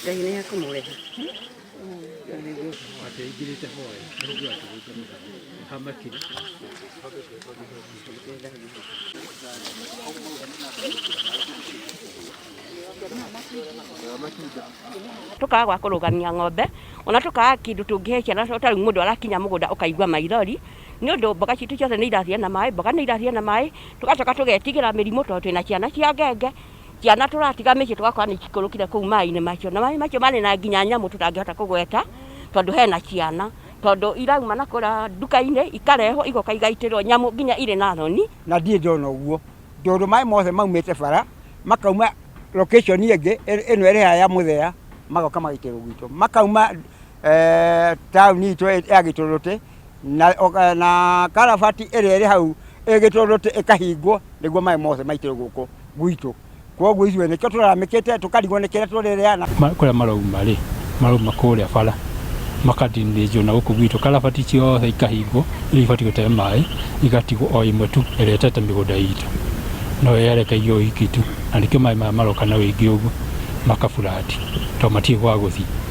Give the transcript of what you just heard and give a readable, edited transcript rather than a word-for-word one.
Ngai nĩ ekũmũrĩha. Tũkaga gwa kũrũgamia ng'ombe ona tũkaga kĩndũ tũngĩhe ciana tondũ ta rĩu mũndũ arakinya mũgũnda ũkaigua maithori nĩ ũndũ mboga citũ ciothe nĩ irathiĩ na maĩ, mboga nĩ irathiĩ na maĩ, tũgacoka tũgetigĩra mĩrimũ tondũ twĩna ciana cia ngenge, ciana tũratiga mĩciĩ tũgakora nĩ cikũrũkire kũu maĩ-inĩ macio, na maĩ macio marĩ na nginya nyamũ tũtangĩhota kũgweta tondũ hena ciana, tondũ irauma na kũrĩa nduka-inĩ ikarehwo igoka igaitĩrwo nyamũ nginya irĩ na thoni. Na ndirĩ ndona ũguo tondũ maĩ mothe maumĩte bara makauma location ĩngĩ ĩno ĩrĩ haha ya Mũthea magoka magaitĩrwo gwitũ, makauma taũni itũ ya Gĩtũrũtĩ na, na karabati ĩrĩa ĩrĩ hau ĩ Gĩtũrũtĩ ĩkahingwo nĩguo maĩ mothe maitĩrwo gũkũ gwitũ. Kwoguo ithuĩ nĩkĩo tũraramĩkĩte tũkarigwo nĩ kĩrĩa tũrĩrĩa. Kũrĩa marauma rĩ, marauma kũrĩa bara makadinĩnjwo na gũkũ gwitũ, karabati ciothe ikahingwo iria ibatiĩ gũte maĩ igatigwo o ĩmwe tu ĩrĩa ĩtete mĩgũnda itũ, no yerekeirio iki tu, na nĩkĩo maĩ maya maroka na ũingĩ ũguo maka flood tondũ matirĩ gwa gũthiĩ.